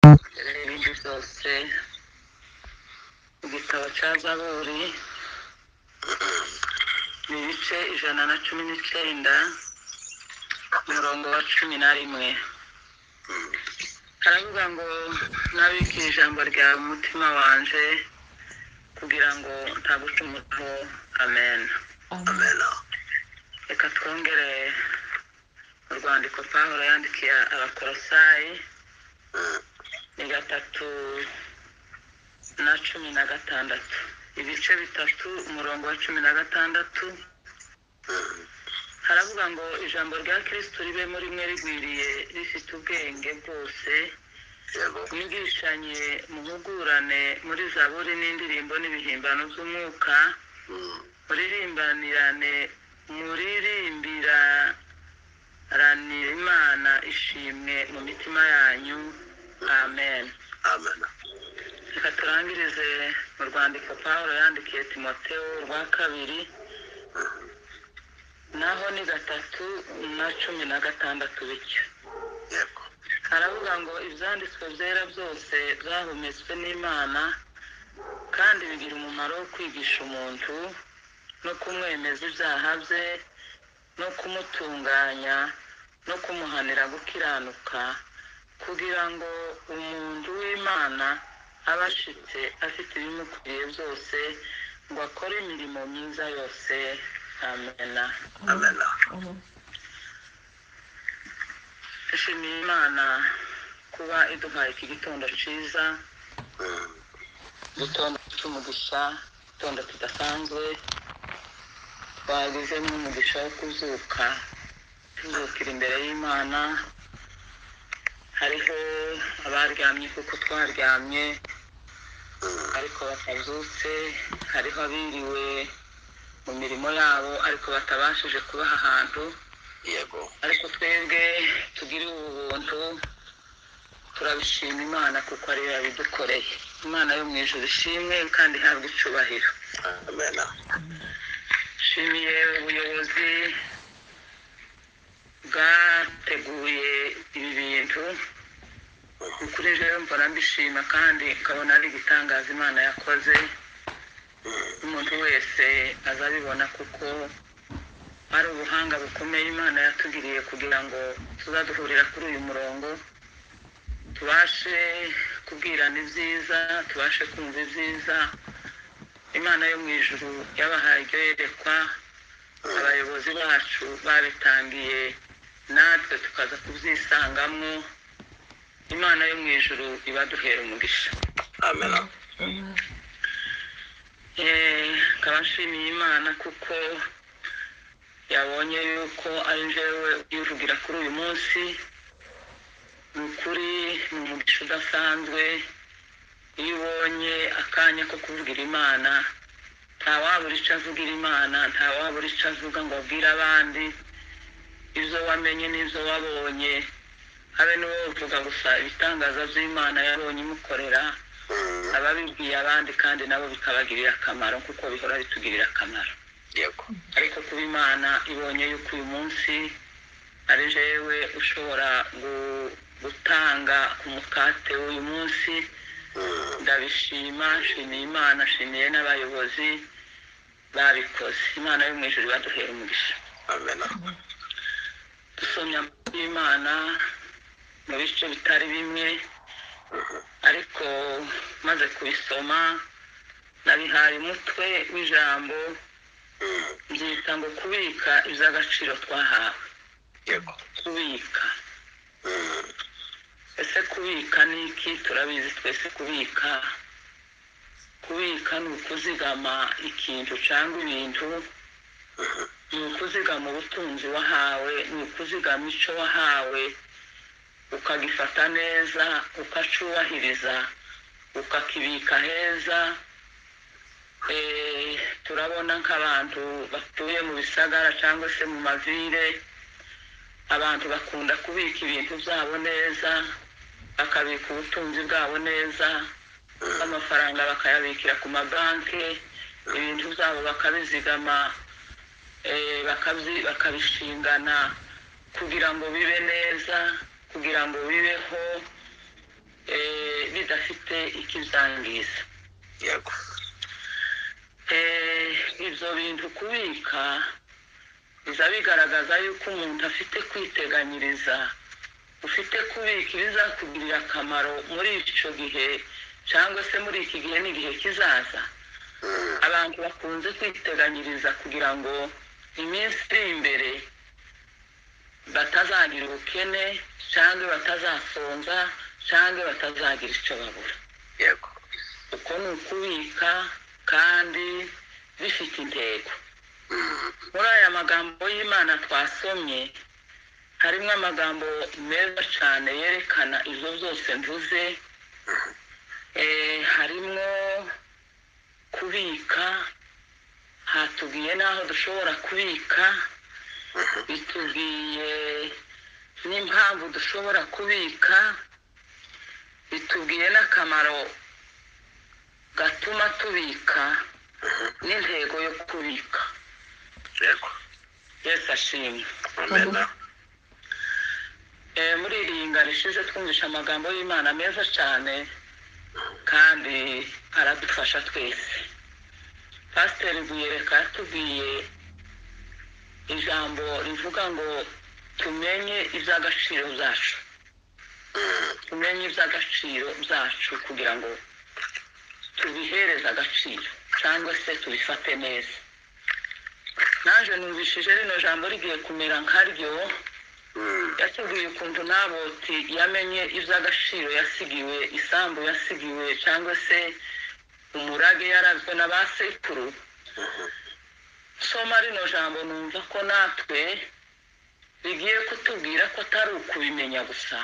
Ibindi byose, igitabo cya Zaburi ni ibice 119, umurongo wa 11. Haravuga ngo: "Nabikiye ijambo ryawe mu mutima wanje kugira ngo ntagucumuraho." Amen. Amen. Reka twongere mu rwandiko Pawulo yandikiye Abakorosayi, ni 3 na 16, ibice 3, umurongo wa 16. Haravuga ngo: "Ijambo rya Kristo ribe muri mwe rigwiriye, rifite ubwenge bwose, mwigishanye muhugurane muri zaburi n'indirimbo n'ibihimbano by'umwuka, muririmbanirane, muririmbiraranire Imana ishimwe mu mitima yanyu." Amen. Amen. Reka turangirize mu rwandiko Pawulo yandikiye Timoteo rwa kabiri, naho ni 3 na 16 bityo. Haravuga ngo: "Ibyanditswe byera byose byahumetswe n'Imana kandi bigira umumaro wo kwigisha umuntu no kumwemeza ibyaha bye no kumutunganya no kumuhanira gukiranuka, kugira ngo umuntu w'Imana abe ashitse, afite ibimukwiriye byose, ngo akore imirimo myiza yose." Amena. Amen. Nshimiye Imana kuba iduhaye iki gitondo cyiza, igitondo cy'umugisha, igitondo kidasanzwe twagizemo umugisha wo kuzuka, tuzukira imbere y'Imana. Hariho abaryamye kuko twaryamye ariko batabyutse, hariho abiriwe mu mirimo yabo ariko batabashije kubaha ahantu, ariko twebwe tugiriwe ubuntu, turabishima Imana kuko ariyo yabidukoreye. Imana yo mu ijuru ishimwe kandi ihabwe icubahiro. Amen. Nshimiye ubuyobozi bwateguye ibi bintu. Ukuri rero mbona mbishima kandi nkabona ari igitangaza Imana yakoze. Umuntu wese azabibona kuko ari ubuhanga bukomeye Imana yatugiriye kugira ngo tuzaduhurira kuri uyu murongo, tubashe kubwirana ibyiza, tubashe kumva ibyiza. Imana yo mu ijuru yabahaye iryo yerekwa, abayobozi bacu babitangiye, natwe tukaza kubyisangamo. Imana yo mu ijuru ibaduhera umugisha. Amen. Nkaba nshimiye Imana kuko yabonye yuko ari njyewe uyivugira kuri uyu munsi. Ni ukuri ni umugisha udasanzwe iyo ubonye akanya ko kuvugira Imana. Ntawabura icyo avugira Imana, ntawabura icyo avuga ngo abwire abandi ibyo wamenye n'ibyo wabonye, habe n'uwo uvuga gusa ibitangaza by'Imana yabonye imukorera, ababibwiye abandi kandi nabo bikabagirira akamaro kuko bihora bitugirira akamaro. Ariko kuba Imana ibonye yuko uyu munsi ari jewe ushobora gutanga umukate w'uyu munsi, ndabishima. Nshimiye Imana, nshimiye n'abayobozi babikoze. Imana yo mu ijuru ibaduhera umugisha. Amen. Dusomye amakuru y'Imana mu bice bitari bimwe, ariko maze kubisoma nabihaye umutwe w'ijambo, mbyita ngo kubika iby'agaciro twahawe. Kubika, ese kubika ni iki? Turabizi twese kubika. Kubika ni ukuzigama ikintu cyangwa ibintu, ni ukuzigama ubutunzi wahawe, ni ukuzigama icyo wahawe, ukagifata neza, ukacyubahiriza, ukakibika heza. Turabona nk'abantu batuye mu bisagara cyangwa se mu mavire, abantu bakunda kubika ibintu byabo neza, bakabika ubutunzi bwabo neza, amafaranga bakayabikira ku mabanki, ibintu byabo bakabizigama, bakabishingana kugira ngo bibe neza, kugira ngo bibeho. bidafite ikibyangiza. Yego. Ibyo bintu kubika biza bigaragaza yuko umuntu afite kwiteganyiriza, ufite kubika ibizakugirira akamaro muri icyo gihe cyangwa se muri iki gihe n'igihe kizaza. Abantu bakunze kwiteganyiriza kugira ngo iminsi iri imbere batazagira ubukene cyangwa batazasonza cyangwa batazagira icyo babura. Yego. Uko ni ukubika kandi bifite intego. Muri aya magambo y'Imana twasomye harimo amagambo meza cyane yerekana ibyo byose mvuze. Harimo kubika, hatubwiye n'aho dushobora kubika, bitubwiye n'impamvu dushobora kubika, bitubwiye n'akamaro gatuma tubika n'intego yo kubika. Yego. Yesu ashimwe. Amen. Muri iri ringa rishize twumvisha amagambo y'Imana meza cyane kandi aradufasha twese. Pasiteri Rwiyereka yatubwiye ijambo rivuga ngo tumenye iby'agaciro byacu, tumenye iby'agaciro byacu kugira ngo tubihereze agaciro cyangwa se tubifate neza. Naje numvishije rino jambo rigiye kumera nkaryo. Yatubwiye ukuntu Naboti yamenye iby'agaciro yasigiwe, isambu yasigiwe cyangwa se umurage yarazwe na ba sekuru. Soma rino jambo numva ko natwe rigiye kutubwira ko atari ukubimenya gusa,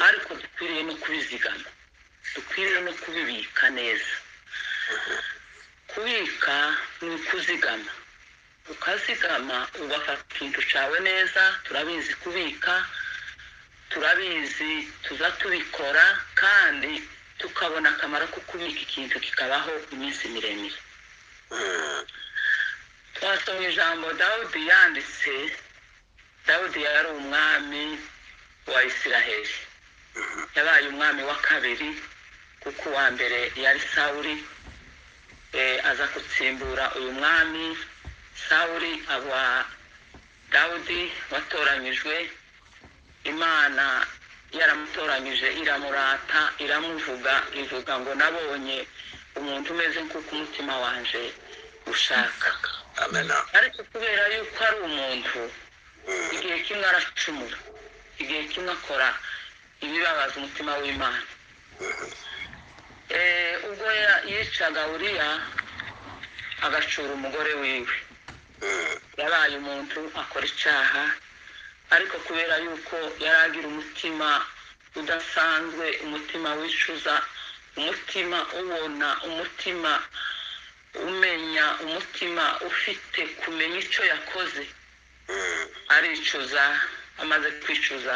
ariko dukwiriye no kubizigama, dukwiriye no kubibika neza. Kubika ni ukuzigama, ukazigama ugafata ikintu cyawe neza. Turabizi kubika, turabizi, tuza tubikora kandi tukabona akamaro ko kubika ikintu kikabaho iminsi miremire. Twasomye ijambo Dawudi yanditse. Dawudi yari umwami wa Isiraheli, yabaye umwami wa kabiri kuko uwa mbere yari Sawuli. Aza gutsimbura uyu mwami Sawuli aba Dawudi watoranyijwe. Imana yaramutoranyije, iramurata, iramuvuga, ivuga ngo nabonye umuntu umeze nk'uko umutima wanje ushaka. Amen. Ariko kubera yuko ari umuntu, igihe kimwe aracumura, igihe kimwe akora ibibabaza umutima w'Imana. Ubwo yicaga Uriya agacura umugore wiwe, yabaye umuntu akora icyaha, ariko kubera yuko yari agira umutima udasanzwe, umutima wicuza, umutima ubona, umutima umenya, umutima ufite kumenya icyo yakoze, aricuza. Amaze kwicuza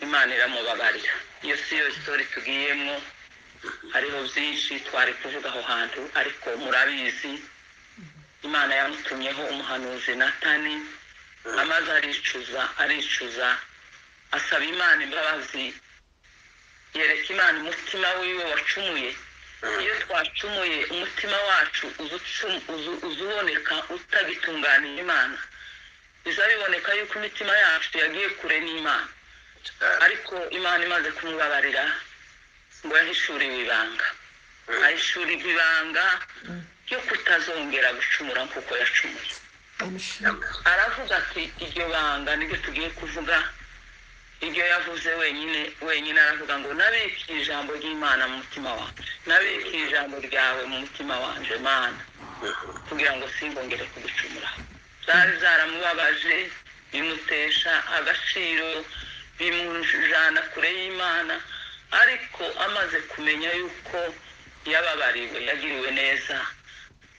Imana iramubabarira. Iyo si yo story tugiyemo, hariho byinshi twari kuvuga aho hantu, ariko murabizi Imana yamutumyeho umuhanuzi Natani. Amaze aricuza, aricuza, asaba Imana imbabazi, yereka Imana umutima wiwe wacumuye. Iyo twacumuye umutima wacu uzuboneka utagitunganiye Imana, biza biboneka yuko imitima yacu yagiye kure n'Imana. Ariko Imana imaze kumubabarira ngo yahishuriwe ibanga, ahishurirwa ibanga ryo kutazongera gucumura kuko yacumuye. Aravuga ati iryo banga niryo tugiye kuvuga. Iryo yavuze wenyine wenyine, aravuga ngo nabikiye ijambo ry'Imana mu mutima wanjye, nabikiye ijambo ryawe mu mutima wanjye Mana, kugira ngo simbongere kugucumura. Byari byaramubabaje, bimutesha agaciro, bimujana kure y'Imana. Ariko amaze kumenya yuko yababariwe, yagiriwe neza,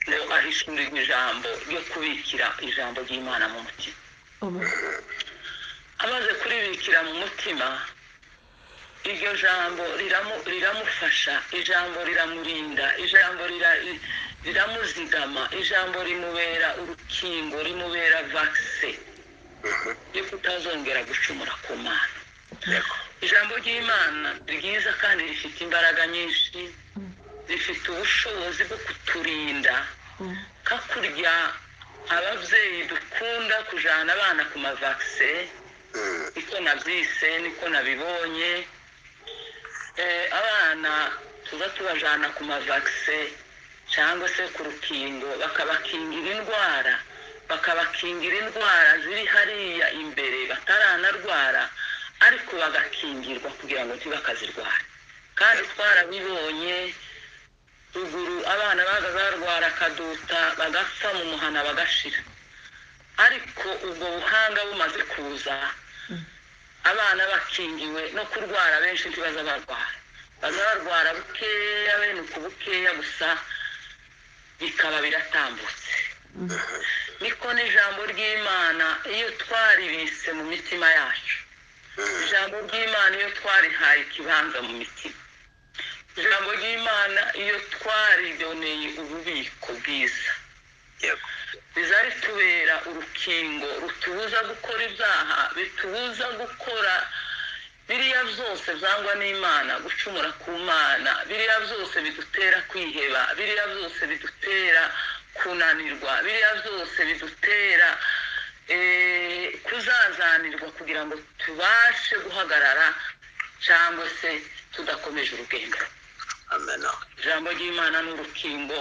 ngo ahishurirwe ijambo ryo kubikira ijambo ry'Imana mu mutima. Amaze kuribikira mu mutima, iryo jambo riramufasha, ijambo riramurinda, ijambo riramuzigama, ijambo rimubera urukingo, rimubera vaccine yo kutazongera gucumura ku Mana. Ijambo ry'Imana ni ryiza kandi rifite imbaraga nyinshi, rifite ubushobozi bwo kuturinda. Kakurya ababyeyi dukunda kujana abana ku mavakise, niko nabyise, niko nabibonye. Abana tuza tubajana ku mavakise cyangwa se ku rukingo, bakabakingira indwara, bakabakingira indwara ziri hariya imbere bataranarwara, ariko bagakingirwa kugira ngo ntibakazirware. Kandi twarabibonye ruguru, abana baga barwara akaduta bagapfa mu muhana bagashira. Ariko ubwo buhanga bumaze kuza, abana bakingiwe no kurwara benshi ntibaza barwara, baza barwara bukeya, bene uku bukeya gusa bikaba biratambutse. Niko n'ijambo ry'Imana iyo twaribise mu mitima yacu, ijambo ry'Imana iyo twarihaye ikibanza mu mitima, ijambo ry'Imana iyo twariboneye ububiko bwiza, Yego. Riza ritubera urukingo rutubuza gukora ibyaha, bitubuza gukora biriya byose byangwa n'Imana, gucumura ku Mana, biriya byose bidutera kwiheba, biriya byose bidutera kunanirwa, biriya byose bidutera kuzazanirwa kugira ngo tubashe guhagarara cyangwa se tudakomeje urugendo. Amen. Ijambo ry'Imana ni urukingo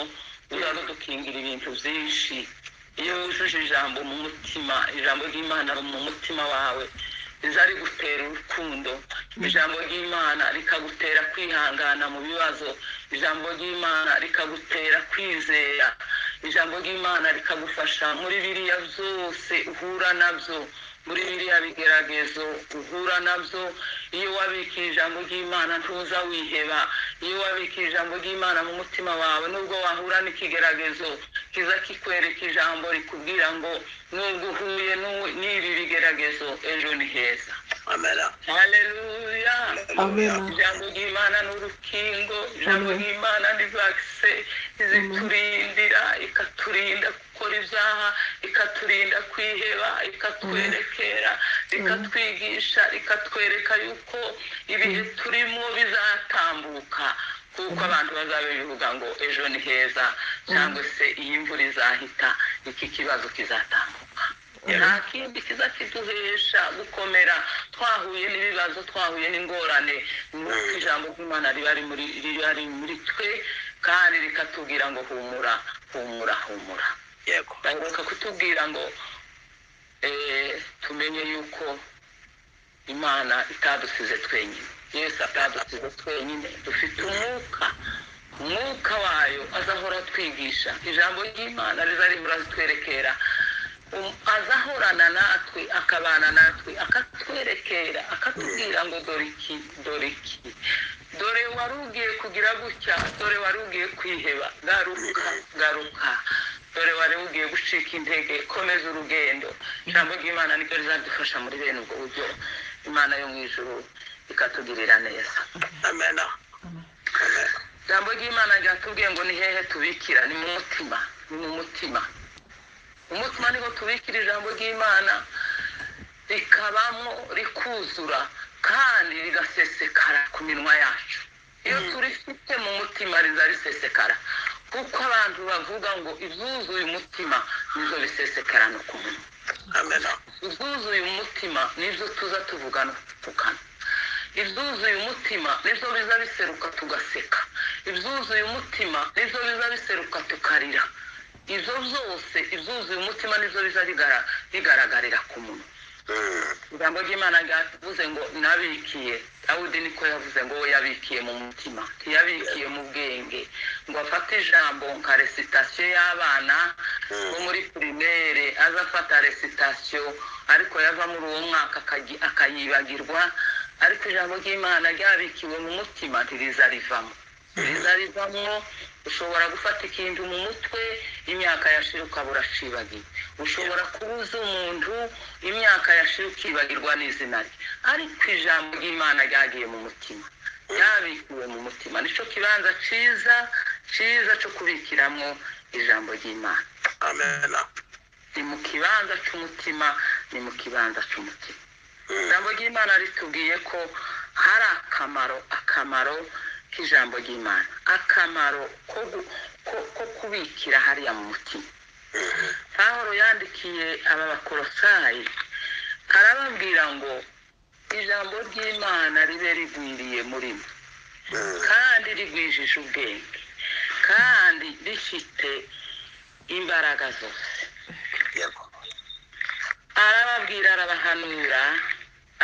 ruza rudukingira ibintu byinshi. Iyo wujuje ijambo mu mutima, ijambo ry'Imana mu mutima wawe riza rigutera urukundo, ijambo ry'Imana rikagutera kwihangana mu bibazo, ijambo ry'Imana rikagutera kwizera, ijambo ry'Imana rikagufasha muri biriya byose uhura nabyo, muri biriya bigeragezo uhura nabyo. Iyo wabikiye ijambo ry'Imana ntuza wiheba. Iyo wabikiye ijambo ry'Imana mu mutima wawe, nubwo wahura n'ikigeragezo kiza kikwereka ijambo rikubwira ngo nubwo uhuye n'ibi bigeragezo, ejo ni heza. Amen. Haleluya. Amen. Ijambo ry'Imana ni urukingo, ijambo Amen. ry'Imana ni vakise iziturindira, ikaturinda gukora ibyaha, ikaturinda kwiheba, ikatwerekera, rikatwigisha, rikatwereka yuko ibihe turimo bizatambuka, kuko abantu bazabivuga ngo ejo ni heza, cyangwa se iyi mvura izahita, iki kibazo kizatambuka. Nta kindi kiza kiduhesha gukomera twahuye n'ibibazo, twahuye n'ingorane, ni uko ijambo ry'Imana riba riri muri twe, kandi rikatubwira ngo humura, humura, humura. Yego. Baheruka kutubwira ngo tumenye yuko Imana itadusize twenyine, Yesu atadusize twenyine, dufite umwuka, umwuka wayo azahora atwigisha. Ijambo ry'Imana riza rihora ritwerekera, azahorana natwe, akabana natwe, akatwerekera, akatubwira ngo dore iki, dore iki, dore wari ugiye kugira gutya, dore wari ugiye kwiheba, garuka, garuka, dore wari ugiye gucika intege, komeza urugendo. Ijambo ry'Imana niryo rizadufasha muri bene ubwo buryo, Imana yo mu ijuru ikatugirira neza. Amen. Amen. Ijambo ry'Imana ryatubwiye ngo ni hehe tubikira? Ni mu mutima, ni mu mutima. Umutima niho tubikira ijambo ry'Imana, rikabamo, rikuzura, kandi rigasesekara ku minwa yacu. Iyo turifite mu mutima riza risesekara, kuko abantu bavuga ngo ibyuzuye umutima nibyo bisesekara no ku munwa. Amen. Ibyuzuye umutima nibyo tuza tuvuga no ku kanwa. Ibyuzuye umutima nibyo biza biseruka tugaseka. Ibyuzuye umutima nibyo biza biseruka tukarira. Ibyo byose, ibyuzuye umutima nibyo biza bigaragarira ku munwa. Ijambo ry'Imana ryavuze ngo nabikiye, Dawudi niko yavuze ngo we yabikiye mu mutima, ntiyabikiye mu bwenge, ngo afate ijambo nka resitasiyo y'abana bo muri primaire, aza afata resitasiyo ariko yava muri uwo mwaka akayibagirwa. Ariko ijambo ry'Imana ryabikiwe mu mutima ntiriza rivamo, ntiriza rivamo. Ushobora gufata ikintu mu mutwe imyaka yashira ukaba uracibagiwe, ushobora kubuza umuntu imyaka yashira ukibagirwa n'izina rye, ariko ijambo ry'Imana ryagiye mu mutima, ryabikiwe mu mutima. Nicyo kibanza cyiza, cyiza cyo kubikiramo ijambo ry'Imana. Amen. Ni mu kibanza cy'umutima, ni mu kibanza cy'umutima. Ijambo ry'Imana ritubwiye ko Hari akamaro k'ijambo ry'Imana, akamaro ko kubikira hariya mu mutima. Pawulo yandikiye aba Bakorosayi arababwira ngo ijambo ry'Imana ribe rigwiriye muri mwe, kandi rigwijije ubwenge, kandi rifite imbaraga zose. Arababwira, arabahanura,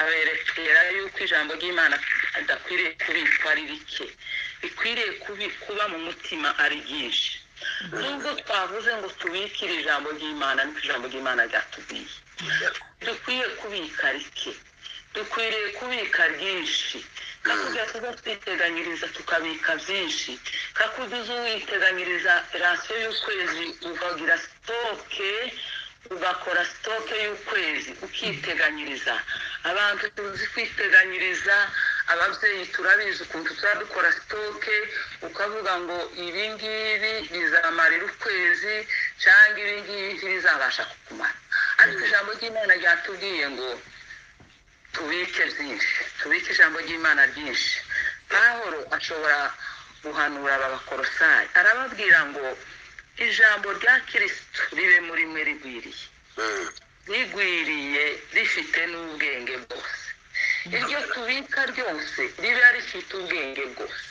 aberekera yuko ijambo ry'Imana ridakwiriye kubikwa ari rike, rikwiriye kuba mu mutima ari ryinshi. Nubwo twavuze ngo tubikire ijambo ry'Imana, niko ijambo ry'Imana ryatubwiye. Dukwiye kubika rike, dukwiriye kubika ryinshi. Kakujya tuza twiteganyiriza tukabika byinshi, kakujya uza witeganyiriza rasiyo y'ukwezi, ukagira stock, ugakora stock y'ukwezi, ukiteganyiriza. Abantu tuzi kwiteganyiriza, ababyeyi turabizi ukuntu tuba dukora stock, ukavuga ngo ibi ngibi bizamarira ukwezi cyangwa ibi ngibi ntibizabasha kukumara. Ariko ijambo ry'Imana ryatubwiye ngo tubike byinshi, tubike ijambo ry'Imana ryinshi. Pawulo ashobora guhanura aba Bakorosayi, arababwira ngo ijambo rya Kirisitu ribe muri mwe rigwiriye, rigwiriye rifite n'ubwenge bwose. Iryo tubika ryose riba rifite ubwenge bwose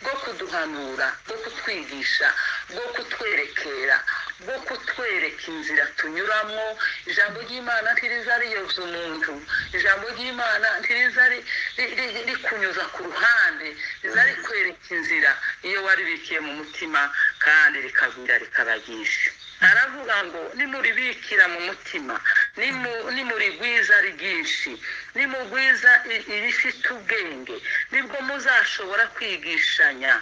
bwo kuduhanura, bwo kutwigisha, bwo kutwerekera, bwo kutwereka inzira tunyuramo. Ijambo ry'Imana ntiriza riyobya umuntu, ijambo ry'Imana ntiriza rikunyuza ku ruhande, riza rikwereka inzira iyo waribikiye mu mutima, kandi rikagwira rikaba ryinshi. Aravuga ngo nimuribikira mu mutima, nimurigwiza ari ryinshi, nimugwiza irifite ubwenge, nibwo muzashobora kwigishanya,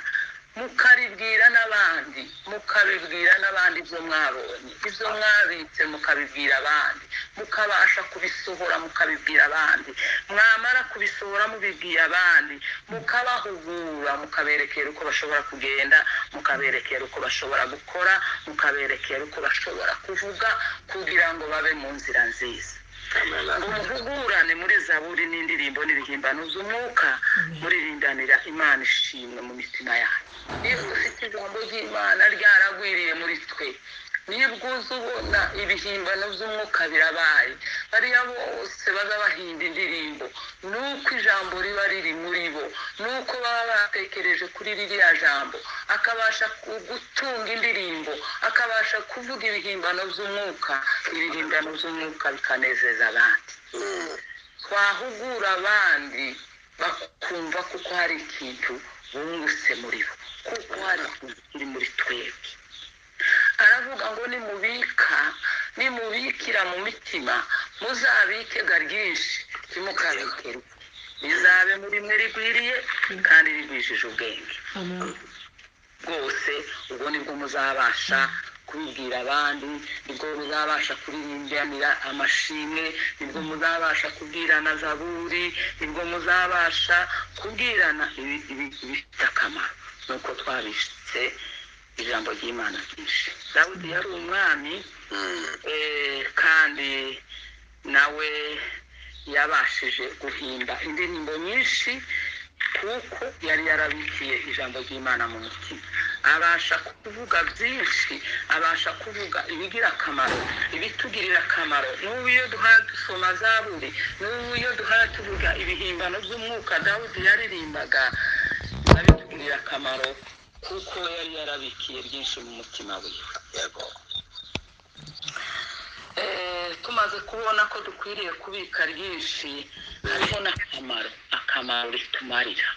mukaribwira n'abandi, mukabibwira n'abandi ibyo mwabonye, ibyo mwabitse mukabibwira abandi, mukabasha kubisohora mukabibwira abandi. Mwamara kubisohora mubibwiye abandi, mukabahugura, mukaberekera uko bashobora kugenda, mukaberekera uko bashobora gukora, mukaberekera uko bashobora kuvuga, kugira ngo babe mu nzira nziza. Ngo muhugurane muri zaburi n'indirimbo n'ibihimbano z'umwuka, muririndanira Imana ishimwe mu mitima yanyu. Iyo dufite ijambo ry'Imana ryaragwiriye muri twe, nibwo uza ubona ibihimbano by'umwuka birabaye. Bariya bose baza bahimba indirimbo, nuko ijambo riba riri muri bo, nuko baba batekereje kuri ririya jambo, akabasha gutunga indirimbo, akabasha kuvuga ibihimbano by'umwuka, ibihimbano by'umwuka bikanezeza abandi. Twahugura abandi bakumva kuko hari ikintu bungutse muri bo, kuko hari ikintu kiri muri twebwe. Aravuga ngo nimubika, nimubikira mu mitima, muzabike ga ryinshi, ntimukabike rike, rizabe muri mwe rigwiriye kandi rigwijije ubwenge bwose. Ubwo nibwo muzabasha kubibwira abandi, nibwo muzabasha kuririmbanira amashimwe, nibwo muzabasha kubwirana zaburi, nibwo muzabasha kubwirana ibifite akamaro. Nuko twabitse ijambo ry'Imana ryinshi. Dawidi yari umwami, kandi nawe yabashije guhimba indirimbo nyinshi, kuko yari yarabikiye ijambo ry'Imana mu mutima. Abasha kuvuga byinshi, abasha kuvuga ibigira akamaro, ibitugirira akamaro. N'ubu iyo duhora dusoma zaburi, n'ubu iyo duhora tuvuga ibihimbano by'umwuka Dawidi yaririmbaga, abitugirira akamaro, kuko yari yarabikiye byinshi mu mutima wiwe. Tumaze kubona ko dukwiriye kubika ryinshi, hariho n'akamaro, akamaro ritumarira.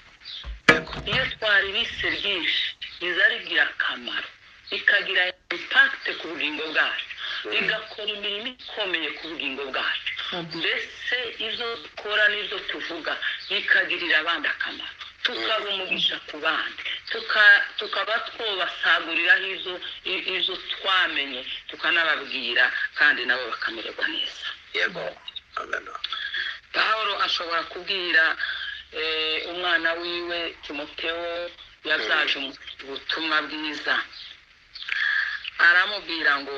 Iyo twaribise ryinshi riza rigira akamaro, rikagira impact ku bugingo bwacu, rigakora imirimo ikomeye ku bugingo bwacu, mbese ibyo dukora n'ibyo tuvuga bikagirira abandi akamaro, tukaba umugisha ku bandi, tukaba twobasaguriraho izo twamenye, tukanababwira kandi nabo bakamererwa neza. Pawulo ashobora kubwira umwana wiwe Timotewo yabyaje ubutumwa bwiza, aramubwira ngo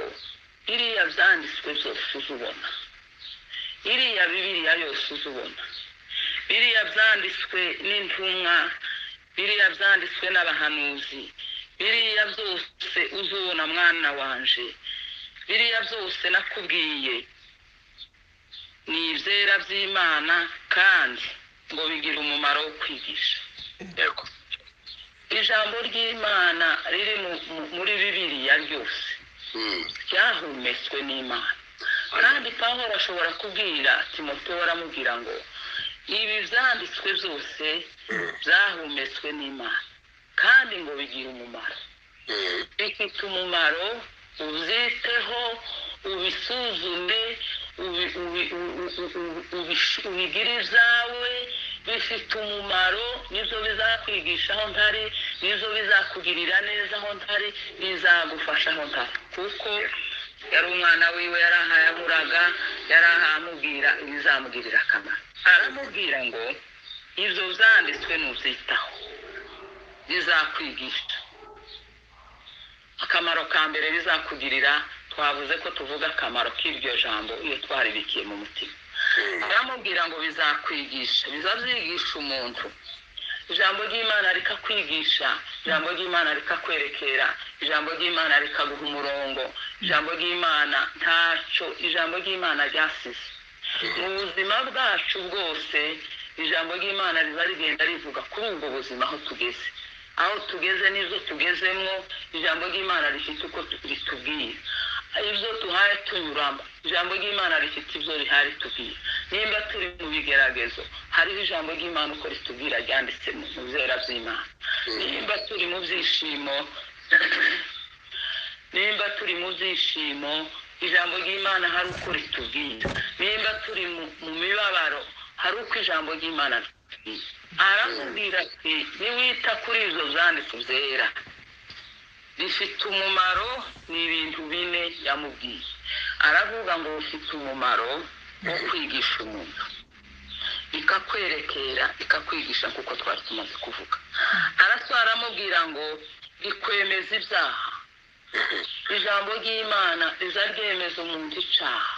iriya byanditswe byose uzubona, iriya Bibiliya yose uzubona, Biriya byanditswe n'intumwa, biriya byanditswe n'abahanuzi, biriya byose uzubona mwana wanje, biriya byose nakubwiye ni ibyera by'Imana, kandi ngo bigira umumaro wo kwigisha. Yego. Ijambo ry'Imana riri muri Bibiliya ryose ryahumetswe n'Imana. Kandi Pawulo ashobora kubwira Timoteyo, aramubwira ngo ibi byanditswe byose byahumetswe n'Imana, kandi ngo bigira umumaro. Bifite umumaro, ubyiteho, ubisuzume, ubigire ibyawe. Bifite umumaro, nibyo bizakwigisha aho ntari, nibyo bizakugirira neza aho ntari, bizagufasha aho ntari. Kuko yari umwana wiwe, yarahayaburaga, yarahamubwira ibizamugirira akamaro. Aramubwira ngo ibyo byanditswe nubyitaho bizakwigisha. Akamaro ka mbere bizakugirira, twavuze ko tuvuga akamaro k'iryo jambo iyo twaribikiye mu mutima. Aramubwira ngo bizakwigisha, bizabyigisha umuntu. Ijambo ry'Imana rikakwigisha, ijambo ry'Imana rikakwerekera, ijambo ry'Imana rikaguha umurongo, ijambo ry'Imana ntacyo ijambo ry'Imana ryasize. Mu buzima bwacu bwose ijambo ry'Imana riza rigenda rivuga kuri ubwo buzima aho tugeze, aho tugeze n'ibyo tugezemwo. Ijambo ry'Imana rifite uko ritubwira ibyo tuhaye tunyuramo. Ijambo ry'Imana rifite ibyo rihari tubwira. Nimba turi mu bigeragezo, hariho ijambo ry'Imana uko ritubwira ryanditse mu byera by'Imana. Nimba turi mu byishimo, nimba turi mu byishimo, ijambo ry'Imana hari uko ritubwira. Nimba turi mu mibabaro, hari uko ijambo ry'Imana ritubwira. Aramubwira ati niwita kuri ibyo byanditswe byera bifite umumaro. Ni ibintu bine yamubwiye. Aravuga ngo bifite umumaro wo kwigisha umuntu, bikakwerekera, bikakwigisha kuko twari tumaze kuvuga. Aramubwira ngo bikwemeza ibyaha. Ijambo ry'Imana riza ryemeza umuntu icyaha.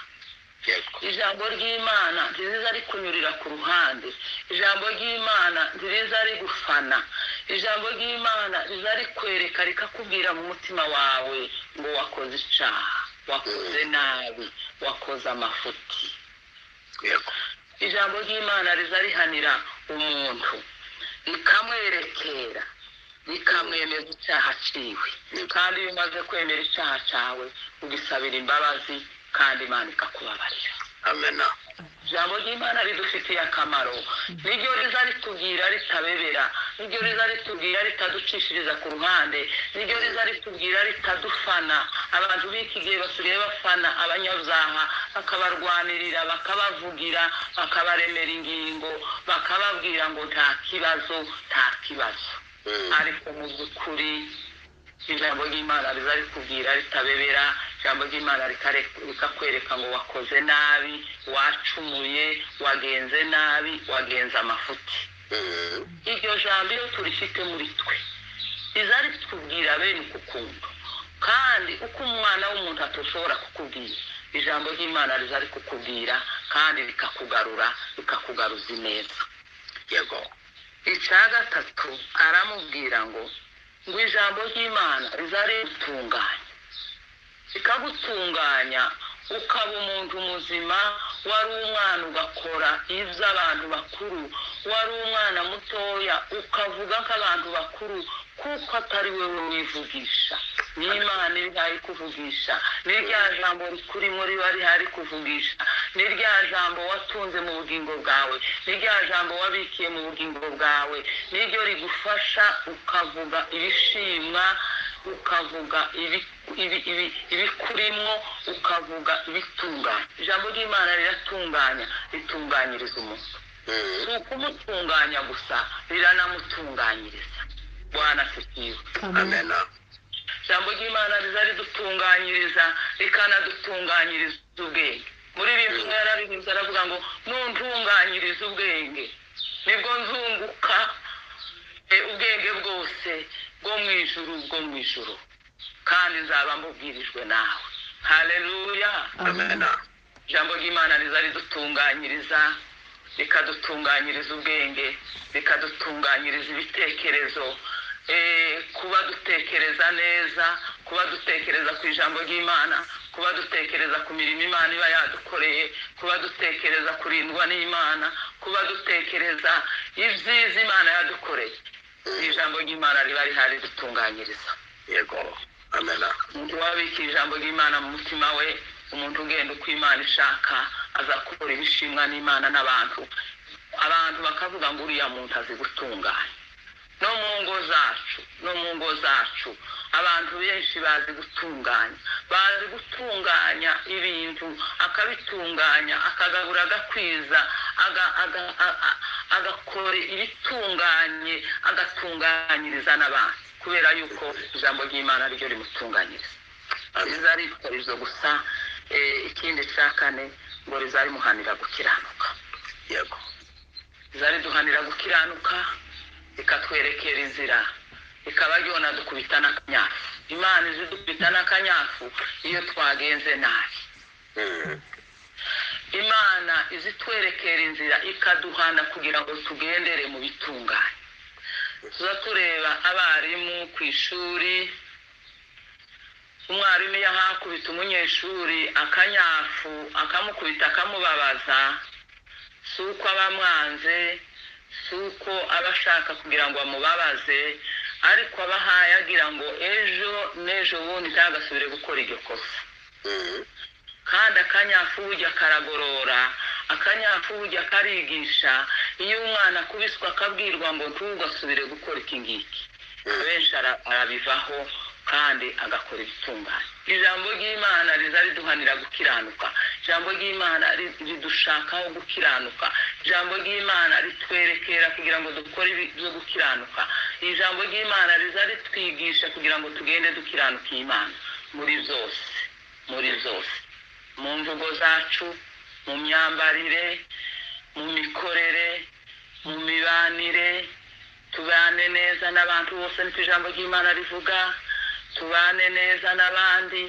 Ijambo ry'Imana ntiriza rikunyurira ku ruhande. Ijambo ry'Imana ntiriza rigufana. Ijambo ry'Imana riza rikwereka, rikakubwira mu mutima wawe ngo wakoze icyaha, wakoze nabi, wakoze amafuti. Ijambo ry'Imana riza rihanira umuntu, rikamwerekera, rikamwemeza icyaha ciwe. Kandi iyo umaze kwemera icyaha cyawe, ugisabira imbabazi, kandi Imana ikakubabarira. Amena. Ijambo ry'Imana ridufitiye akamaro. Niryo riza ritubwira ritabebera, niryo riza ritubwira ritaducishiriza ku ruhande, niryo riza ritubwira ritadufana. Abantu b'iki gihe basigaye bafana abanyabyaha, bakabarwanirira, bakabavugira, bakabaremera ingingo, bakababwira ngo nta kibazo, nta kibazo. Ariko mu by'ukuri ijambo ry'Imana riza rikubwira ritabebera. Ijambo ry'Imana rikakwereka ngo wakoze nabi, wacumuye, wagenze nabi, wagenze amafuti. Iryo jambo iyo turifite muri twe riza ritubwira bene uku kuntu. Kandi uko umwana w'umuntu atoshobora kukubwira, ijambo ry'Imana riza rikukubwira, kandi rikakugarura, rikakugaruza ineza. Yego. Icya gatatu aramubwira ngo ijambo ry'Imana riza ritunganya, rikagutunganya, ukaba umuntu muzima. Wari umwana ugakora iby'abantu bakuru, wari umwana mutoya ukavuga nk'abantu bakuru, kuko atari wewe wivugisha, n'Imana iri kuvugisha, ni rya jambo rikurimo riba rihari kuvugisha, ni rya jambo watunze mu bugingo bwawe, ni rya jambo wabikiye mu bugingo bwawe, niryo rigufasha ukavuga ibishimwa, ukavuga ibikurimo, ukavuga ibitunganya. Ijambo ry'Imana riratunganya, ritunganyiriza umuntu. Si ukumutunganya gusa, riranamutunganyiriza. Bwana asifiwe. Amena. Ijambo ry'Imana riza ridutunganyiriza, rikanadutunganyiriza ubwenge. Muri bimwe yararirimba aravuga ngo nuntunganyiriza ubwenge, nibwo nzunguka ubwenge bwose bwo mu ijuru, bwo mu ijuru, kandi nzaba mbubwirijwe nawe. Haleluya. Amena. Ijambo ry'Imana riza ridutunganyiriza Rikadutunganyiriza ubwenge, rikadutunganyiriza ibitekerezo. Kuba dutekereza neza, kuba dutekereza ku ijambo ry'Imana, kuba dutekereza ku mirimo Imana iba yadukoreye, kuba dutekereza kurindwa n'Imana, kuba dutekereza ibyiza Imana yadukoreye, ijambo ry'Imana riba rihari ridutunganyiriza. Yego, amena. Umuntu wabika ijambo ry'Imana mu mutima we, umuntu ugenda uko Imana ishaka, azakora ibishimwa n'Imana n'abantu. Abantu bakavuga ngo uriya muntu azi gutunganya. No mu ngo zacu, no mu ngo zacu abantu benshi bazi gutunganya, bazi gutunganya ibintu, akabitunganya, akagabura, agakwiza, agakora ibitunganye, agatunganyiriza n'abantu, kubera yuko ijambo ry'Imana ryo rimutunganyiriza. Rizari ibyo gusa. Ikindi cya kane ngo rizarimuhanira gukiranuka. Yego. Rizariduhanira gukiranuka, rikatwerekera inzira, rikaba ryona dukubita n'akanyafu. Imana izidukubita n'akanyafu iyo twagenze nabi. Imana izitwerekera inzira, ikaduhana kugira ngo tugendere mu bitunganye. Tuza tureba abarimu ku ishuri, umwarimu iyo ahakubita umunyeshuri akanyafu, akamukubita akamubabaza, si uko aba amwanze, si uko aba ashaka kugira ngo amubabaze, ariko aba ahaye agira ngo ejo n'ejo bundi ntagasubire gukora iryo kosa. Kandi akanyafu burya karagorora, akanyafu burya karigisha. Iyo umwana akubiswe akabwirwa ngo ntugasubire gukora iki ngiki, abenshi arabivaho kandi agakora ibitunganye. Ijambo ry'Imana riza riduhanira gukiranuka, ijambo ry'Imana ridushakaho gukiranuka, ijambo ry'Imana ritwerekera kugira ngo dukore ibyo gukiranuka, ijambo ry'Imana riza ritwigisha kugira ngo tugende dukiranuka Imana muri byose, muri byose, mu mvugo zacu, mu myambarire, mu mikorere, mu mibanire. Tubane neza n'abantu bose, niko ijambo ry'Imana rivuga. Tubane neza n'abandi,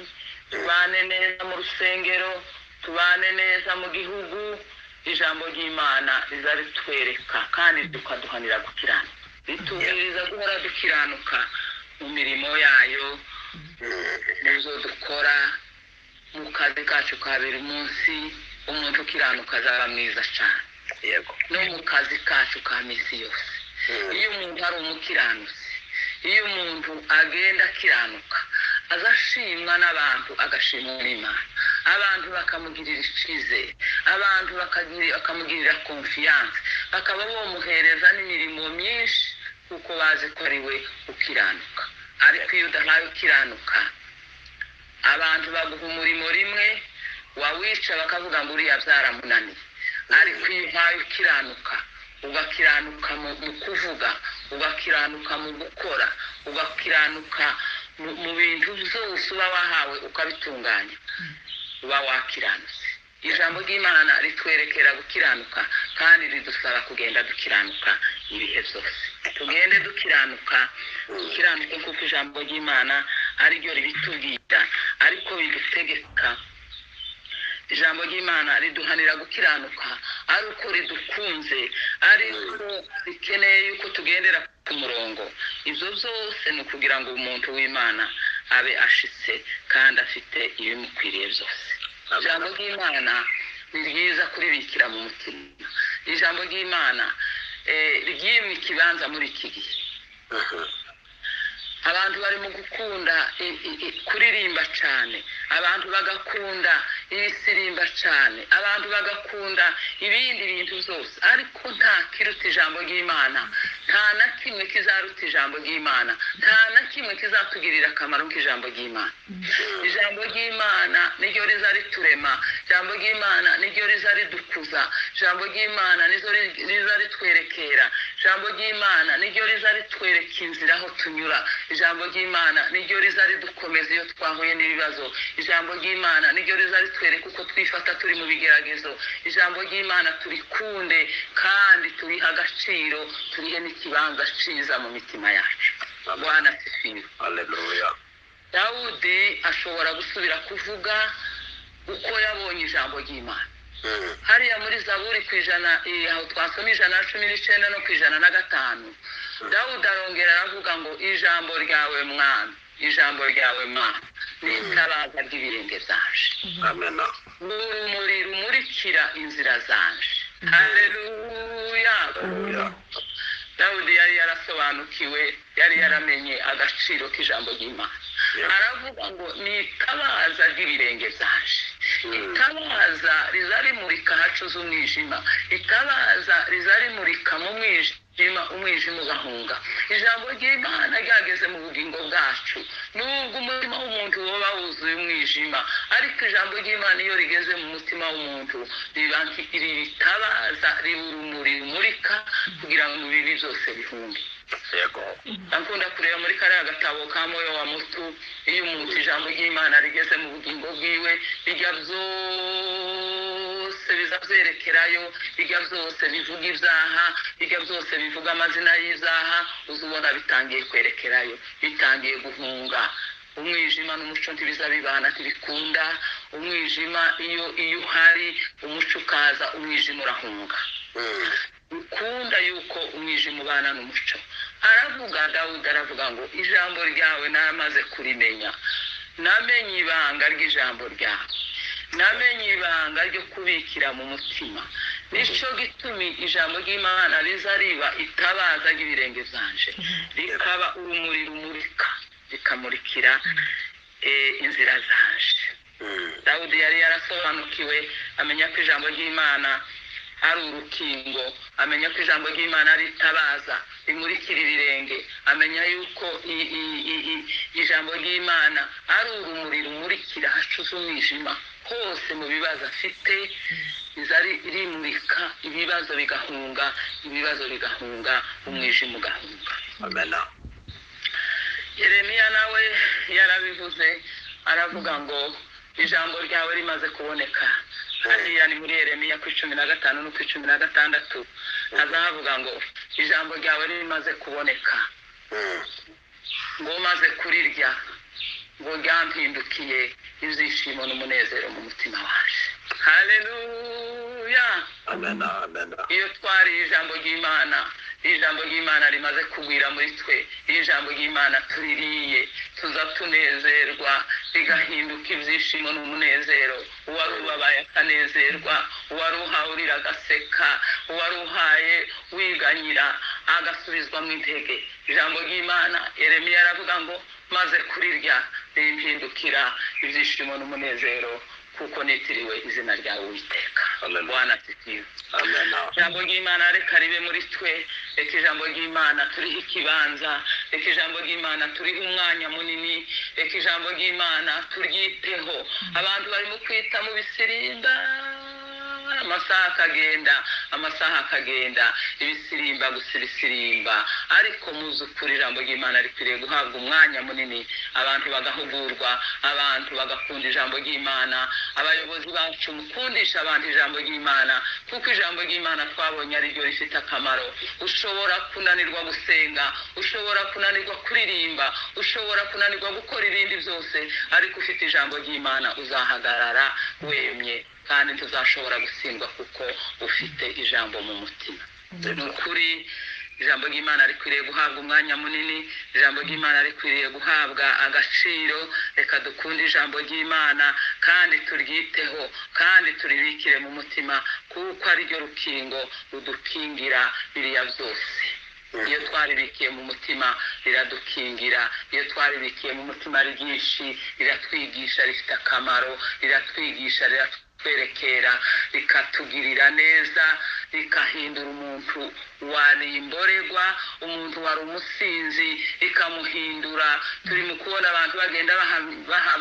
tubane neza mu rusengero, tubane neza mu gihugu. Ijambo ry'Imana riza ritwereka kandi rikaduhanira gukiranuka, ritubwiriza guhora dukiranuka mu mirimo yayo, mu byo dukora, mu kazi kacu ka buri munsi. Umuntu ukiranuka azaba mwiza cyane. Yego. No mu kazi kacu ka minsi yose, iyo umuntu ari umukiranutsi, iyo umuntu agenda akiranuka, azashimwa n'abantu, agashimwa n'Imana, abantu bakamugirira icyizere, abantu bakamugirira confiance, bakaba bamuhereza n'imirimo myinshi kuko bazi ko ari we ukiranuka. Ariko iyo udahawe ukiranuka, abantu baguha umurimo rimwe, wawica bakavuga ngo uriya byaramunaniye. Ariko iyo uhawe ukiranuka, ugakiranuka mu kuvuga, ugakiranuka mu gukora, ugakiranuka mu bintu byose uba wahawe ukabitunganya, uba wakiranutse. Ijambo ry'Imana ritwerekera gukiranuka kandi ridusaba kugenda dukiranuka ibihe byose. Tugende dukiranuka, dukiranuke kuko ijambo ry'Imana ariryo ribitubwira, ariko bidutegeka. Ijambo ry'Imana riduhanira gukiranuka ari uko ridukunze, ari uko rikeneye yuko tugendera ku murongo. Ibyo byose ni ukugira ngo umuntu w'Imana abe ashitse kandi afite ibimukwiriye byose. Ijambo ry'Imana ni ryiza kuribikira mu mutima. Ijambo ry'Imana ryimwe ikibanza muri iki gihe. Abantu bari mu gukunda kuririmba cyane, abantu bagakunda ibisirimba cyane, abantu bagakunda ibindi bintu byose, ariko nta kiruta ijambo ry'Imana, nta na kimwe kizaruta ijambo ry'Imana, nta na kimwe kizatugirira akamaro nk'ijambo ry'Imana. Ijambo ry'Imana niryo riza riturema, ijambo ry'Imana niryo riza ridukuza, ijambo ry'Imana niryo riza ritwerekera, ijambo ry'Imana niryo riza ritwereka inzira aho tunyura, ijambo ry'Imana niryo riza ridukomeza iyo twahuye n'ibibazo, ijambo ry'Imana niryo riza ritwereka uko twifata turi mu bigeragezo. Ijambo ry'Imana turikunde kandi turihe agaciro, turihe n'ikibanza cyiza mu mitima yacu. Bwana asifiwe. Haleluya. Dawudi ashobora gusubira kuvuga uko yabonye ijambo ry'Imana. Hariya muri Zaburi ku 100, aho twasoma 119 no ku 105, Dawudi arongera aravuga ngo ijambo ryawe Mwami, ijambo ryawe Mwami ni itabaza ry'ibirenge byanje, urumuri rumurikira inzira zanje. Haleluya. Dawudi yari yarasobanukiwe, yari yaramenye agaciro k'ijambo ry'Imana. Aravuga ngo ni itabaza ry'ibirenge byanje, itabaza riza rimurika hacuze umwijima, itabaza riza rimurika mu mwijima, umwijima ugahunga. Ijambo ry'Imana ryageze mu bugingo bwacu, nubwo umutima w'umuntu woba wuzuye umwijima, ariko ijambo ry'Imana iyo rigeze mu mutima w'umuntu riba itabaza, riba urumuri rumurika kugira ngo ibibi byose bihunge. Akunda kureba muri kariya gatabo ka Moyo wa Mutu, iyo umuntu ijambo ry'Imana rigeze mu bugingo bwiwe, bijya byose biza byerekerayo, bijya byose bivuga ibyaha, bijya byose bivuga amazina y'ibyaha, uzubona bitangiye kwerekerayo, bitangiye guhunga. Umwijima n'umuco ntibiza bibana, ntibikunda. Umwijima iyo uhari umuco ukaza, umwijima urahunga. Ukunda yuko umwijima ubana n'umuco. Aravuga Dawudi aravuga ngo ijambo ryawe naramaze kurimenya, namenye ibanga ry'ijambo ryawe, namenye ibanga ryo kubikira mu mutima. Nico gitumi ijambo ry'Imana riza riba itabaza ry'ibirenge byanje, rikaba urumuri rumurika, rikamurikira inzira zanje. Dawudi yari yarasobanukiwe, amenya ko ijambo ry'Imana ari urukingo, amenya ko ijambo ry'Imana ari itabaza rimurikira ibirenge, amenya yuko ijambo ry'Imana ari urumuri rumurikira hacuze umwijima hose mu bibazo afite, riza rimurika ibibazo bigahunga, ibibazo bigahunga, umwijima ugahunga. Yeremiya nawe yarabivuze, aravuga ngo ijambo ryawe rimaze kuboneka. Hariya ni muri Yeremiya ku 15 no ku 16, azavuga ngo ijambo ryawe rimaze kuboneka, ngo maze kurirya, ngo ryampindukiye ibyishimo n'umunezero mu mutima waje. Haleluya. Iyo twariye ijambo ry'Imana, ijambo ry'Imana rimaze kugwira muri twe, ijambo ry'Imana tuririye, tuza tunezerwa, rigahinduka ibyishimo n'umunezero. Uwari ubabaye akanezerwa, uwari uhawe urira agaseka, uwari uhaye wiganyira agasubizwa mu intege. Ijambo ry'Imana, Yeremiya aravuga ngo maze kurirya rimpindukira ibyishimo n'umunezero, kuko nitiriwe izina ryawe Uwiteka. Bwana asifiwe. Ijambo ry'Imana reka ribe muri twe, reka ijambo ry'Imana turiho ikibanza, reka ijambo ry'Imana turiho umwanya munini, reka ijambo ry'Imana turyiteho. Abantu barimo kwita mu bisirimba, amasaha akagenda, amasaha akagenda, ibisirimba gusa ibisirimba, ariko muzukuri ijambo ry'Imana rikwiriye guhabwa umwanya munini, abantu bagahugurwa, abantu bagakunda ijambo ry'Imana. Abayobozi bacu mukundisha abantu ijambo ry'Imana, kuko ijambo ry'Imana twabonye ari ryo rifite akamaro. Ushobora kunanirwa gusenga, ushobora kunanirwa kuririmba, ushobora kunanirwa gukora ibindi byose, ariko ufite ijambo ry'Imana uzahagarara wemye, kandi ntuzashobora gutsindwa kuko ufite ijambo mu mutima. Ni ukuri ijambo ry'Imana rikwiriye guhabwa umwanya munini, ijambo ry'Imana rikwiriye guhabwa agaciro. Reka dukunde ijambo ry'Imana kandi turyiteho, kandi turibikire mu mutima, kuko ari ryo rukingo rudukingira biriya byose. Iyo twaribikiye mu mutima riradukingira, iyo twaribikiye mu mutima ari ryinshi riratwigisha, rifite akamaro, riratwigisha, riratwerekera, rikatugirira neza, rikahindura umuntu wari imborerwa, umuntu wari umusinzi rikamuhindura. Turi mu kubona abantu bagenda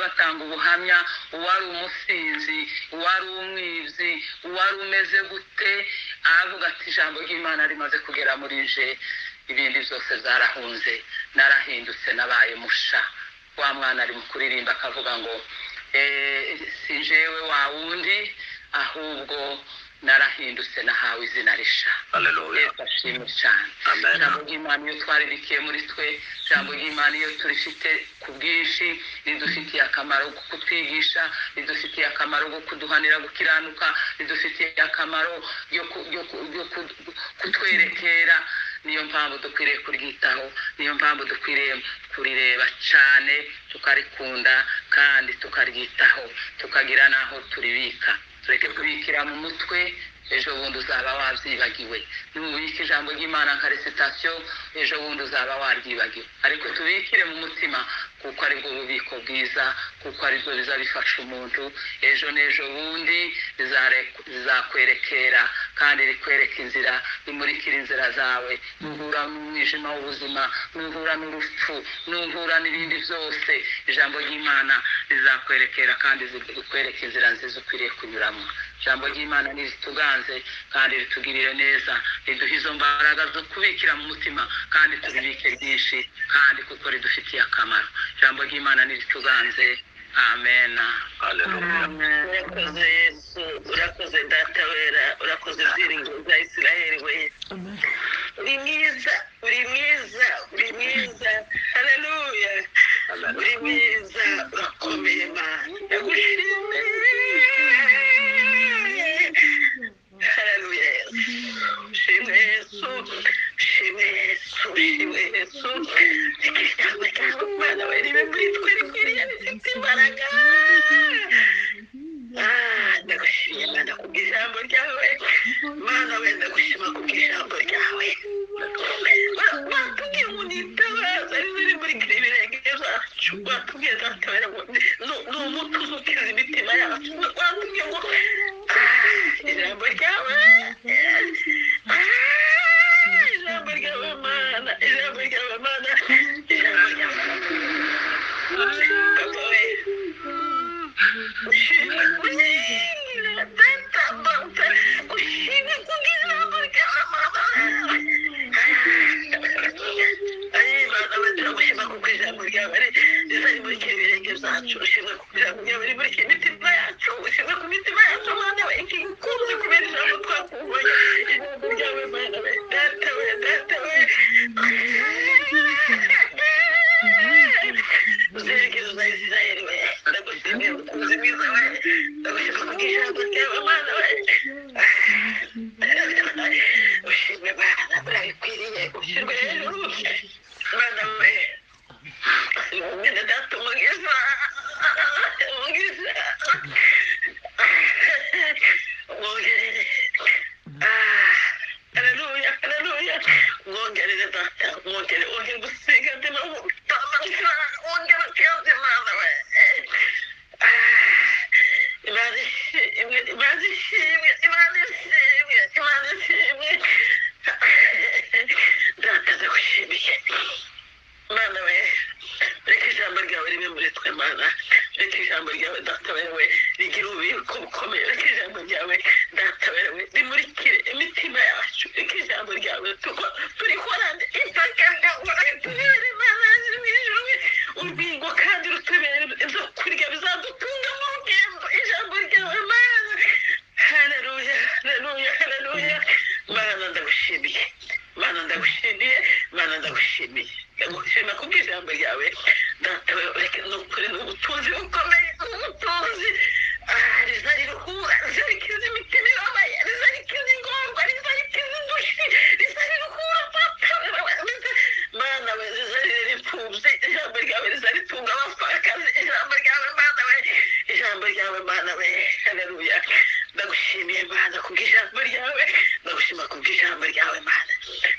batanga ubuhamya, uwari umusinzi, uwari umwibyi, uwari umeze gute, aravuga ati ijambo ry'Imana rimaze kugera muri nje, ibindi byose byarahunze, narahindutse, nabaye musha. Wa mwana ari mu kuririmba akavuga ngo si jewe wa wundi, ahubwo Narahindutse, nahawe izina risha. Haleluya. Yesu ashimwe cyane. Amen. Ijambo ry'Imana iyo twaribikiye muri twe, ijambo ry'Imana iyo turifite ku bwinshi, ridufitiye akamaro ko kutwigisha, ridufitiye akamaro ko kuduhanira gukiranuka, ridufitiye akamaro yo kutwerekera. Niyo mpamvu dukwiriye kuryitaho, niyo mpamvu dukwiriye kurireba cyane, tukarikunda kandi tukaryitaho, tukagira n'aho turibika. Tureke kubikira mu mutwe, ejo bundi uzaba wabyibagiwe. Nubika ijambo ry'Imana nka récitation, ejo bundi uzaba waryibagiwe. Ariko tubikire mu mutima, kuko aribwo bubiko bwiza, kuko aribwo biza bifasha umuntu ejo n'ejo bundi. Bizakwerekera kandi rikwereka inzira, rimurikira inzira zawe. Nuhura n'umwijima w'ubuzima, nuhura n'urupfu, nuhura n'ibindi byose, ijambo ry'Imana rizakwerekera kandi rikwereka inzira nziza ukwiriye kunyuramo. Ijambo ry'Imana nirituganze kandi ritugirire neza, riduhe izo mbaraga zo kubikira mu mutima kandi tubibike byinshi, kandi kuko ridufitiye akamaro. Ijambo ry'Imana nirituganze. Amena. Haleluya. Urakoze Yesu, urakoze Data wera, urakoze byiringiro bya Isiraheli we. Uri mwiza, uri mwiza, uri mwiza. Haleluya. Amen. Uri mwiza, urakomeye Mana, ndagushimiye. Haleluya. Shimwe Yesu, shimwe Yesu, shimwe Yesu. Reka ijambo ryawe Mana we ribe muri twe, rikwiriye, rifite imbaraga. Ah, ndagushimiye Mana kubw'ijambo ryawe. Mana we, ndagushima kubw'ijambo ryawe. Batubwiye ngo nitabaza riri muri ibirenge byacu. Batubwiye Data wera ngo ni umuti uzukiza imitima yacu. Batubwiye ngo ijambo ryawe, ijambo ryawe Mana, ijambo ryawe Mana, ijambo ryawe Papa we. Ushimwe, ushimwe Data, Data, ushimwe kubw'ijambo ryawe Mana. Ayi Mana we, turagushima kuko ijambo ryawe rizamurikira ibirenge byacu. Ushimwe kuko ijambo ryawe rimurikira imitima yacu. Ushimwe ku mitima yacu Mana we, ikunze kubera ijambo twakubonye, ijambo ryawe Mana we, Data we, Data we. Uzerekeza za Isirayeli we, ndagushimiye mukunzi mwiza we, ndagushima kubw'ijambo ryawe Mana we. Ushimwe Mana, urabikwiriye, ushyirwe hejuru Mana we. Mwene Data, umugisha, umugisha mwongerere. Haleluya, haleluya. Mwongerere Data, mwongere, wongere gusiga andi mavuta, wongere ukiyoze Mana we. Imana ishimwe, Imana ishimwe, Imana ishimwe, Imana ishimwe. Data, ndagushimiye Mana we. Reka ijambo ryawe ribe muri twe Mana. Reka ijambo ryawe Data wewe rigira ububiko bukomeye. Reka ijambo ryawe Data wewe rimurikire imitima yacu. Reka ijambo ryawe tuko turikorane itaka ryawe, ritubere Mana mu ijuru urwingo, kandi rutubere ibyo kurya bizadutunga mu rugendo, ijambo ryawe Mana. Haleluya, haleluya, haleluya. Mana ndagushimiye, Mana ndagushimiye, Mana ndagushimiye, ndagushima kubw'ijambo ryawe Data we. Reka ni ukuri, ni ubutunzi bukomeye, ni ubutunzi. Rizariruhura, rizarikiza imitima ibabaye, rizarikiza ingorwa, rizarikiza indushi, rizariruhura Papa Mana we, rizarira imfubyi ijambo ryawe, rizaritunga abapfakazi ijambo ryawe Mana we, ijambo ryawe Mana we. Haleluya. Ndagushimiye Mana kubw'ijambo ryawe, ndagushima kubw'ijambo ryawe Mana.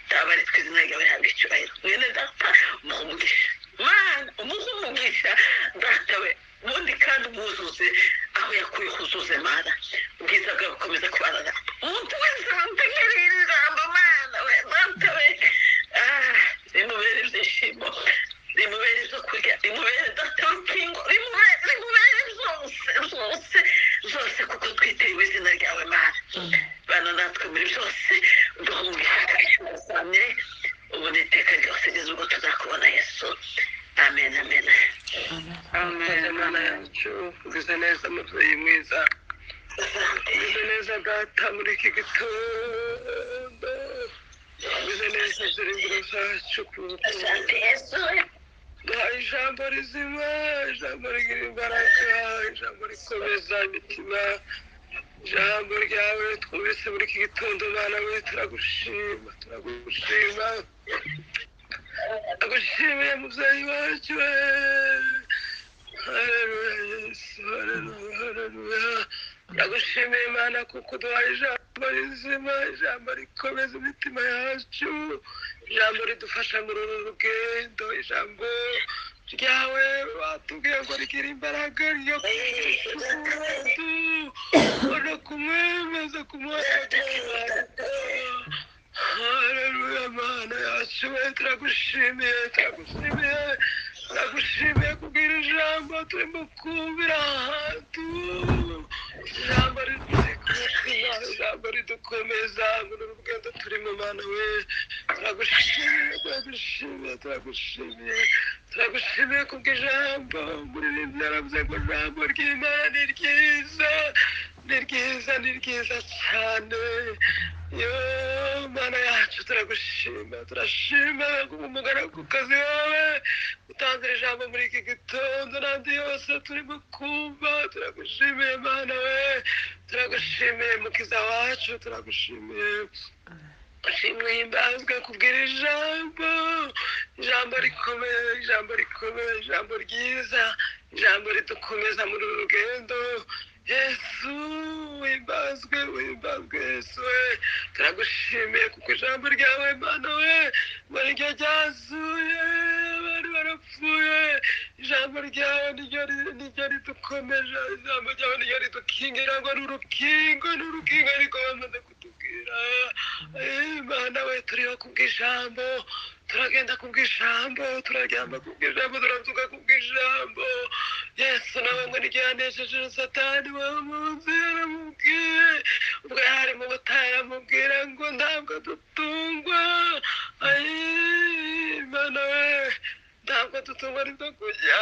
Tabaritwe izina ryawe rihabwa icyubahiro. Mwene Data umuhe umugisha Mana, umuhe umugisha Data we, ubundi kandi umwuzuze aho yakuye huzuze Mana. Ubwiza bwawe bukomeza kubana natwe. Umuntu wese wategereye iri jambo Mana we, Data we, rimubere ibyishimo, rimubere ibyo kurya, rimubere Data urukingo, rimubere, rimubere byose, byose, byose, kuko twitiriwe izina ryawe Mana. Bana natwe muri byose, uduha umugisha kandi ubu n'iteka ryose, kugeza ubwo tuzakubona Yesu. Amen, amen. Amen. Mana yacu, ugize neza mubyeyi mwiza. Asante. Umeze neza data muri iki gitondo, umeze neza zirindiro zacu. Asante Yesu. Duhaye ijambo rizima, ijambo rigira imbaraga, ijambo rikomeza imitima, ijambo ryawe twumvise muri iki gitondo. Bana we, turagushima, turagushima, turagushimiye mubyeyi wacu we. Haleluya Yesu, haleluya, haleluya. Turagushimiye Imana kuko uduhaye ijambo rizima, ijambo rikomeza imitima yacu, ijambo ridufasha muri uru rugendo. Ijambo ryawe watubwiye ngo rigira imbaraga ryo no kumwemeza kumuha. Haleluya Mana yacu we, turagushimiye, turagushimiye, turagushimiye kubwira ijambo turimo kumvira ahantu, ijambo ridukomeza, ijambo ridukomeza muri uru rugendo turimo. Mana we, turagushimiye, turagushimiye, turagushimiye, turagushimiye kubw'ijambo. Muririmbyi yaravuze ngo ijambo ry'Imana ni ryiza, ni ryiza, ni ryiza cyane. Yo Mana yacu, turagushima, turashima umugaragukazi wawe utanze ijambo muri iki gitondo n'andi yose turimo kumva. Turagushimiye Mana we, turagushimiye Mukiza wacu, turagushimiye. Ushimwe, himbazwe kubwira ijambo, ijambo rikomeye, ijambo rikomeye, ijambo ryiza, ijambo ridukomeza muri uru rugendo. Yesu wimbazwe, wimbazwe Yesu we. Turagushimiye kuko ijambo ryawe Mana we ngo niryo ryazuye bari barapfuye. Ijambo ryawe niryo ridukomeje, ijambo ryawe niryo ridukingira, ngo ni urukingo, ni urukingo ariko bamaze kutubwira. Mana we, turiho kubw'ijambo, turagenda kubw'ijambo, turaryama kubw'ijambo, turabyuka kubw'ijambo. Yesu nawe ngo niryo yanesheje Satani wamunsi, yaramubwiye ubwo yari mu butayu, aramubwira ngo ntabwo dutungwa. Mana we, ntabwo dutungwa n'ibyo kurya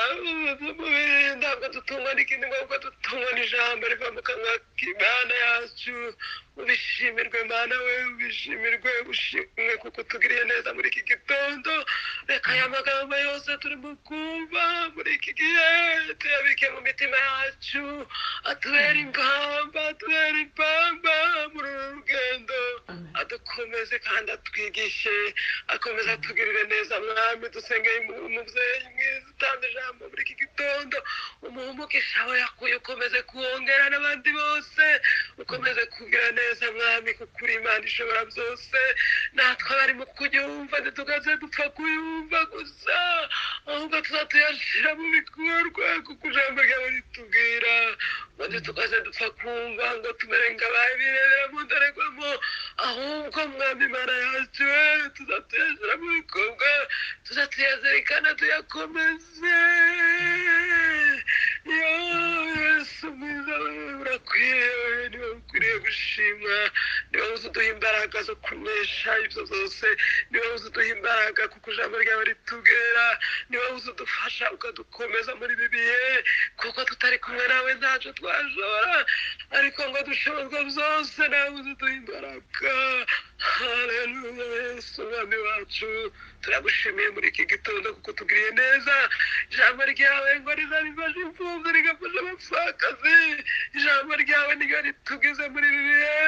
by'umubiri, ntabwo dutungwa n'ikindi, ahubwo dutungwa n'ijambo riva mu kanwa k'Imana yacu. Ubishimirwe Mana we, ubishimirwe, ushimwe kuko utugiriye neza muri iki gitondo. Reka aya magambo yose turimo kumva muri iki gihe tuyabike mu mitima yacu, atubere impamba, atubere impamba muri uru rugendo, adukomeze kandi atwigishe, akomeze atugirire neza. Mwami, dusengeye umubyeyi mwiza utanga ijambo muri iki gitondo, umuhe umugisha we yakuye, ukomeze kuwongera n'abandi bose, ukomeze kugira neza Mwami, kuko uri Imana ishobora byose. Natwe abarimo kuyumva ntitukaze dupfa kuyumva gusa, ahubwo tuzatuyashyira mu bikorwa, kuko ijambo ryawe ritubwira ngo ntitukaze dupfa kumva ngo tumere nk'ababirebera mu ndorerwamo, ahubwo Mwami Imana yacu we, tuzatuyashyira mu bikorwa, tuzatuyazirikana, tuyakomeze. Yo Yesu mwiza we, urakwiriye we, niwe ukwiriye gushimwa, niwe uduha imbaraga zo kunesha ibyo byose, niwe uduha imbaraga kuko ijambo ryawe ritubwira, niwe udufasha ukadukomeza muri ibi bihe, kuko tutari kumwe nawe ntacyo twashobora, ariko ngo dushobozwa byose nawe uduha imbaraga. Haleluya Yesu Mwami wacu, turagushimiye muri iki gitondo kuko tugiriye neza. Ijambo ryawe ngo rizarifasha imfubyi, rigafasha abapfakazi. Ijambo ryawe niryo ritugize muri ibi bihe,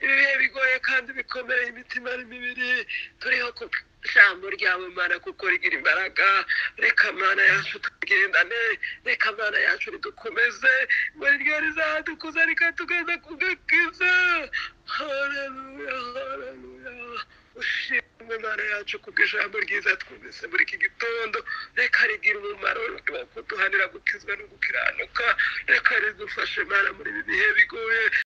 ibi bihe bigoye kandi bikomeye imitima n'imibiri. Turiho ku ijambo ryawe Mana kuko rigira imbaraga. Reka Mana yacu tugendane, reka Mana yacu ridukomeze, ngo niryo rizadukuza rikatugeza ku gakiza. Haleluya, haleluya. Ushimwe Mana yacu kubw'ijambo ryiza twumvise muri iki gitondo. Reka rigira umumaro wo kuduhanira gukizwa no gukiranuka. Reka ridufashe Mana muri ibi bihe bigoye.